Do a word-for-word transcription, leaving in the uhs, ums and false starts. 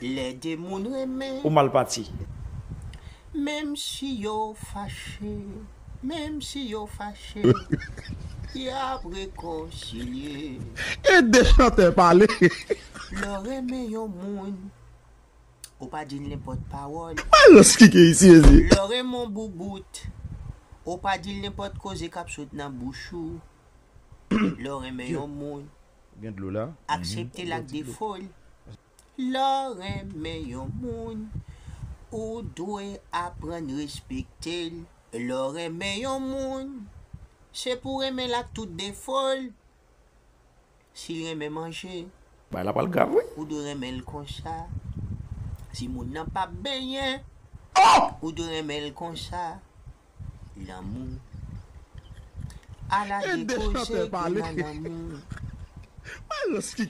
Lè de moun renmen, Ou mal pati. Menm si yo fache, menm si yo fache, y ap rekonsilye. E de chantè pale. Lè w renmen yon moun, ou pa di l nenpòt pawòl. Alòs ki ke isi ezi. Lè w renmen yon boubout, ou pa di l nenpòt koze k ap sot nan bouch ou. Lè w renmen yon moun, Gen dlo la. Aksepte l ak defo l. Lè w renmen yon moun, ou dwe aprann respekte l. Lè w renmen yon moun, se pou w renmen l ak tout defo l. Si l renmen manje, Bay la pral grav, wi. Ou dwe renmen l konsa. Si moun nan p ap benyen, ou dwe renmen l konsa. Lanmou. Ala de koze ki nan lanmou. Alòs ki